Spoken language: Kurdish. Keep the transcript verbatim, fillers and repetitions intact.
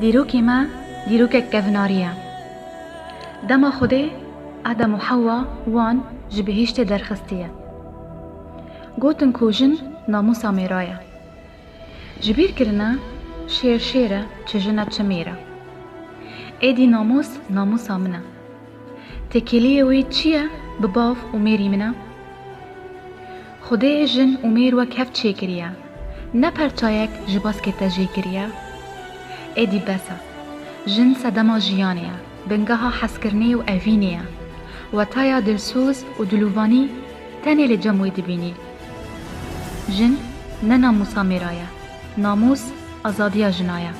Dîrokê me dîrokek kevinarî ye. Dema Xwedê Adem û Hewa wan ji bihîştê derxistiye. Gotin ku jin namûsa mêra ye. Ji bîr kirine, şêr şêr e, çi jin e çi mêr e. Êdî namûs namûsa min e. Têkiliyê wî çi ye bi bav û mêrî min e? Xwedê jin û mêr wek hev çêkiriye, ne perçayek ji baskê te jê kiriye. Êdî bes e. Jin sedema jiyanê ye, bingeha hezkirinê û evînê ye. Wetaya dilsoz û dilovanî tenê li cem wê dibînî. Jin ne namûsa mêra ye. Namûs azadiya jina ye.